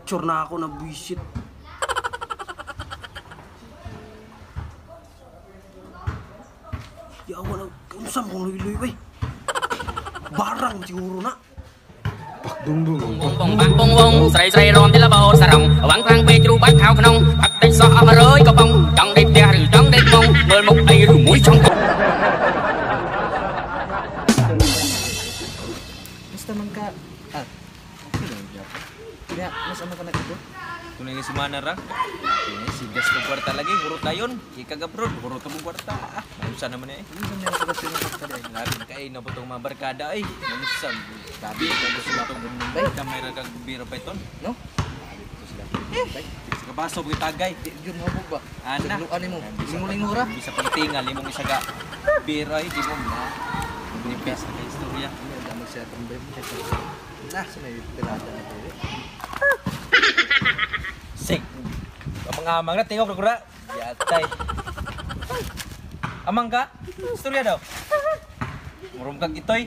Picture na ako na buisit. Yawa na, unsa mo luy-luy bay. Barang siguro na. បងបាក់បងវងស្រីស្រីរំទីលបោសារងវងខ្លាំងពេកជ្រូបាច់ខោក្នុងផឹកតិចសោះអស់100កំប៉ុងចង់ដេកផ្ទះឬចង់ដេកមុងមើលមុខអីឬមួយចង់ Basta man ka ah okay lang gyud. Kaya mas ano ka na ito? Tunay nga semana ra. Kini si gas to kwarta lagi hurot dayon. Ikagabrod hurot ka mong kwarta. Ah, manusa naman eh. Unsa man ka kasi ng pagkada? Labi kay na putong mga barkada ay. Manusa. Gabi ka gusto itong Bay. Kamay ra kag biro python. No? Bay. Sa kabaso pag tagay. Di gyud mo ba? Ana. Sagluan nimo. Lingo-lingo ra. Bisa pagtingal imong isa ka biro ay di mo na. Nipis na kay istorya. Ano damag siya tambay mo. Na sa may pirata na to. Sik. Amang-amang na tingog ra. Yatay. Amang ka? Istorya daw. Murum kag itoy.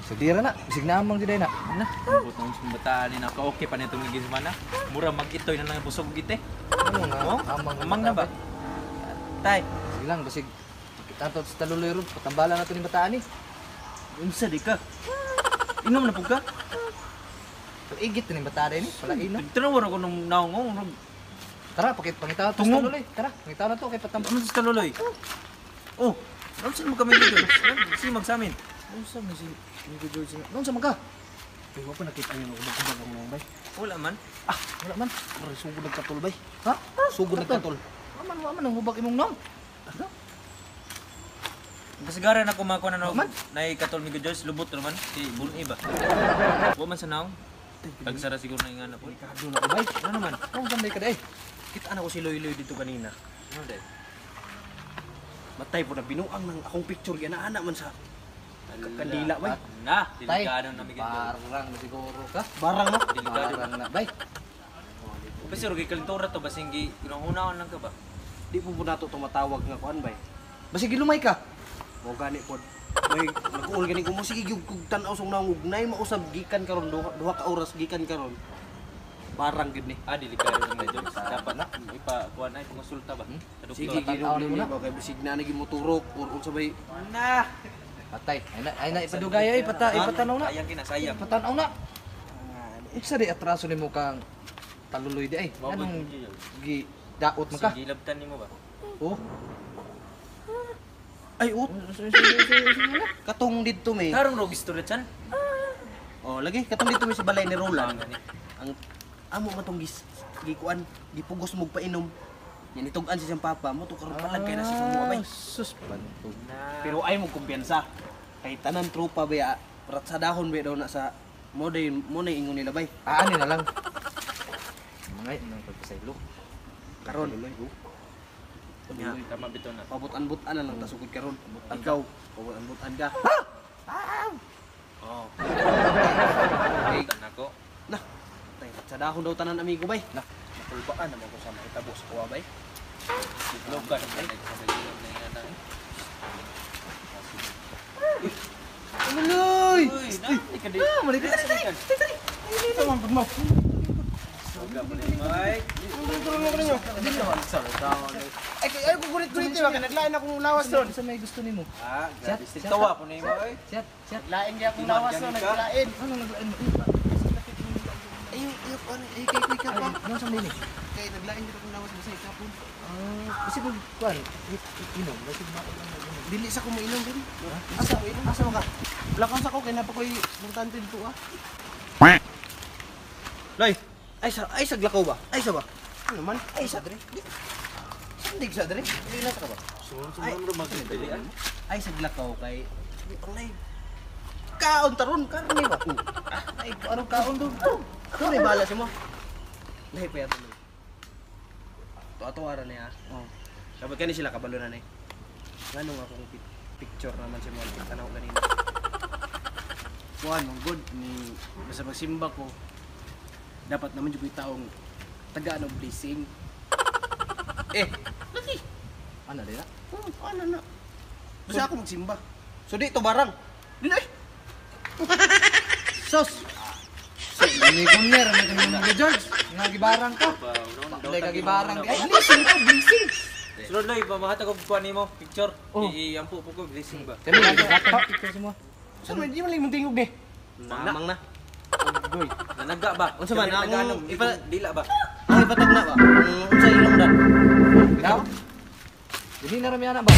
So dira na, bisig na amang jud na. Na, ambot na sa bataan ni naka okay pa nitong gigis mana. Mura mag-itoy na lang ang busog gite. Ano nga? Oh, Amang amang na ba? Tay, Sige lang basig kita sa taluloy ron, patambala na to ni bataan ni. Unsa di ka? Inom na pud ka? Igit ni bataan ni, pala ino. Tanaw ra ko nung naong oh, Tara, pakit pangitaw to sa Tungog. taluloy. Tara, pangitaw na to kay patambala. Ano sa taluloy? Oh, ano sa mo kami dito? Si magsamin. Unsa man si Nico George? Unsa man ka? Ay, wa pa nakita niyo ubag-ubag ang mga bay. Wala man. Ah, wala man. Pare sugod nagkatol bay. Ha? Sugod nagkatol. Wa man ang hubag imong nong. Ano? Kasigara na kumako na Man. nay katol mi George lubot naman si Buni ba. Wa man sa naong. Tagsara siguro na ingana po. Kado na ko bay. Ano naman? Ano tambay ka day? Kita na ko si Loy Loy dito kanina. Ano day? Matay po na binuang ng akong picture gana-ana man sa kandila bay. Na, Tay, delikado na mi George. Parang na siguro ka. Barang no. Delikado. Parang na, bay. Kasi ro gikalintura to basing gi ginahunahon lang ka ba? Di po po nato tumatawag nga kuan bay. Basig gilumay ka. Mo gani pod. May nag-uol gani ko mo sige gyud kog tan-aw sa naong ugnay mausab gikan karon duha ka oras gikan karon. Barang gyud ni. Ah, delikado na mi George. Dapat na ipa kuan ay konsulta ba? Sa doktor. Sige Tatan-aw gyud ni mo ni na. ba kay bisig na nagi moturok or unsa bay. Na. Patay. Ay na ipadugay ay pata ipatanaw na. Sayang kina, sayang. Ipatanaw na. Unsa di atraso nimo kang taluloy di ay? Anong gi daot man ka? Sige, labtan nimo ba? Oh. Ay ut. Katong didto may. Karong ro istorya chan. Oh, lagi katong didto may sa balay ni Roland. Gani. Ang amo man tong gis gikuan, gipugos mo painom. Yan itug-an si siyang papa mo to karon palag kay na si mo bay. Ah, Sus pantog. Na. Pero ay mo kumpiyansa. Kay tanan tropa bay ratsadahon bay daw na sa mo day mo na ingon nila bay. Ah, ani na lang. Mga nang pagpasaylo. Karon Nya, tama bitaw na. pabutan-butan na lang tasugod karon. Ikaw, pabutan-butan ka. Oh. Okay. Nako. Na. Tay ratsadahon daw tanan amigo bay. Na. Nakulbaan naman ko sa makitabo sa kuwa bay. Itlog ka sa na. Aluloy! Uy, na, di ka di. Ah, mali ka. Tama pud mo. Mike. Ay kay ay kukulit-kulit ba kay naglain akong lawas ron. Sa may gusto nimo? Ah, Chat, grabe. chat. Tawa po na imo oy. Chat, chat. Lain gyud akong lawas ron, naglain. Ano naglain mo? Ayo, ayo ano ay kay kay ka pa. Ano sa nini? Kay naglain gyud akong lawas basta ikapon. Ah, kasi pag kuan, inom, kasi mao lang nag-inom. Dili sa ko moinom din. Asa asa man ka? Lakaw sa ko kay napa koy importante dito ah. Loy, Ay sa glakaw ba? Ay sa ba? Ano man? Ay, sa dre. Sandig sa dre. Dili na sa ka ba? Ay, ay sa glakaw kay Alay. Kaon taron karne ba? Ay, anong kaon doon? Ano bala si mo? Lahi pa yato. Tuwa-tuwa ra niya. Oh. Sabi kani sila kabalo na ni. Ngano nga akong picture naman si mo tanaw ganina. Kuan mong good ni basta magsimba ko dapat naman jud ko'y taong tagaan og blessing. Eh, lagi. Ano dili na? Oh, ano na? Basta ako magsimba. So di to barang. Di na eh. Sos. Unicorner, may kami mga George. Nga gibarang ka. Wala ka gibarang di ay. Blessing ka, blessing. Sunod loy, pamahatag og kuan nimo, picture. Iampo po ko blessing ba. Kami naghatag picture sa mo. Saan man di man lang mong tingog ni? Namang na. Goy. Nanaga ba? Unsa man, Kami ang dila ba? Ang ipatag na ba? Unsa ilong dan? Bitaw. Dili na rami ana ba?